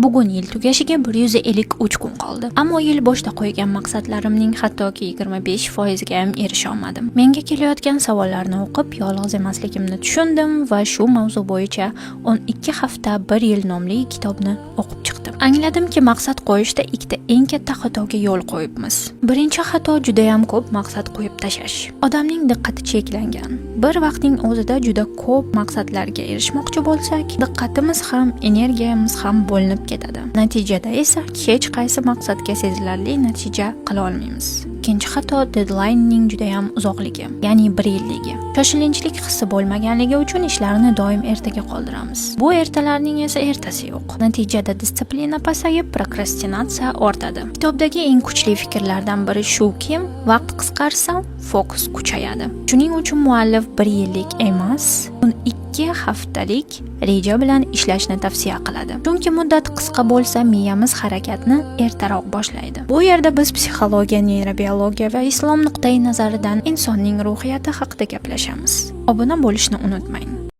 Bugun yil tugashiga 153 kun qoldi. Ammo yil boshida qo'ygan maqsadlarimning hattoki 25 foiziga ham erisha olmadim. Menga kelayotgan savollarni o'qib, yolg'iz emasligimni tushundim va shu mavzu bo'yicha 12 hafta 1 yil nomli kitobni o'qib chiqdim. Angladimki, maqsad qo'yishda ikkita eng katta xatoga yo'l qo'yibmiz. Birinchi xato: judayam ko'p maqsad qo'yib tashlash. Odamning diqqati cheklangan. Bir vaqtning o'zida juda ko'p maqsadlarga erishmoqchi bo'lsak, diqqatimiz ham, energiyamiz ham bo'linib ketadi. Natijada esa hech qaysi maqsadga sezilarli natija qila olmaymiz. Ikkinchi xato: deadlinening judayam uzoqligi, ya'ni bir yilligi. Shoshilinchlik hissi bo'lmaganligi uchun ishlarni doim ertaga qoldiramiz. Bu ertalarning esa ertasi yo'q. Natijada дисциплина pasayib, prokrastinatsiya ortadi. Kitobdagi eng kuchli fikrlardan biri shuki, vaqt qisqarsa, fokus kuchayadi. Shuning uchun muallif bir yillik emas, 12 haftalik reja bilan ishlashni tavsiya qiladi. Chunki muddat qisqa bo'lsa, miyamiz harakatni ertaroq boshlaydi. Bu yerda biz psixologiya, neyrobiologiya va islom nuqtai nazaridan insonning ruhiyati haqida gaplashamiz. Obuna bo'lishni unutmang.